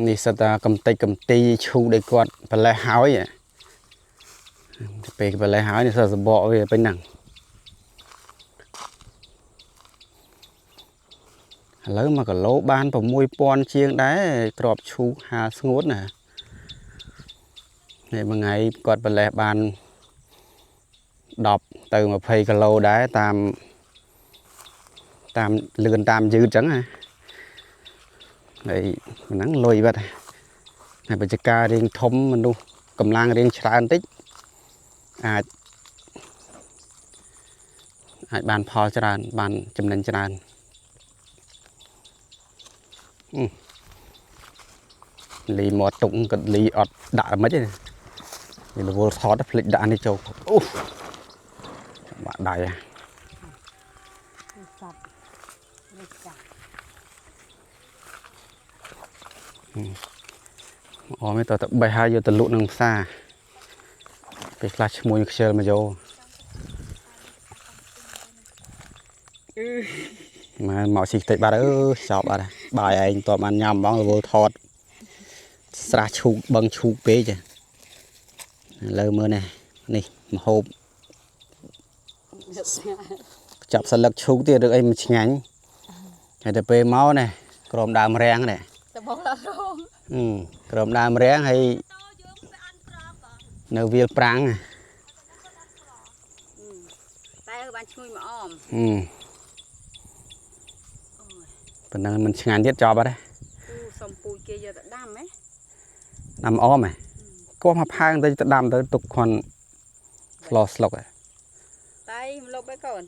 នេះសិតតាកំតិចកំទីឈូដែលគាត់ប្រលេះហើយពេលប្រលេះហើយនេះសិតសបកវាពេញហ្នឹងឥឡូវ1គីឡូបាន6000ជាងដែរក្របឈូកហាលស្ងួតណានេះមួយថ្ងៃគាត់ប្រលេះបាន10ទៅ20គីឡូដែរតាមតាមលឿនតាមយឺតចឹងណាហើយហ្នឹងលុយបាត់ហើយបច្ចេការរៀងធំមនុស្សកម្លាំងរៀងច្រើនតិចអាចអាចបានផលច្រើនបានចំណេញច្រើនលីមាត់ទុកក៏លីអត់ដាក់មិនទេវារវល់ថតភ្លេចដាក់នេះចូលអូបាក់ដៃ សត្វនេះចា អូមិនតើតបេះហើយយកទៅលក់នឹងផ្សារពេលខ្លះឈ្មួញខ្ជិលមកយកមកមកស៊ីខ្ទេចបាត់អើចប់បាត់បាយឯងតបានញ៉ាំហ្មងរវល់ថតស្រះឈូកបឹងឈូកពេកឥឡូវមើលនេះនេះមហូបចាប់សន្លឹកឈូកទៀតឬអីមិនឆ្ងាញ់ហើយទៅពេលមកនេះក្រមដើមរាំងនេះ តបងឡារង ក្រមដើមរាំងហើយនៅវាលប្រាំង តែបានឈ្ងុយមកអម ប៉ុណ្ណឹងមិនឆ្ងាញ់ទៀតចប់អត់ទេ ពូសុំពូជគេយកទៅដាំហ៎ ដាំអមហ៎គោះមកផើងទៅទៅដាំទៅទុកខន់ផ្លោស្លុកហ៎ តែមលុបឯកូន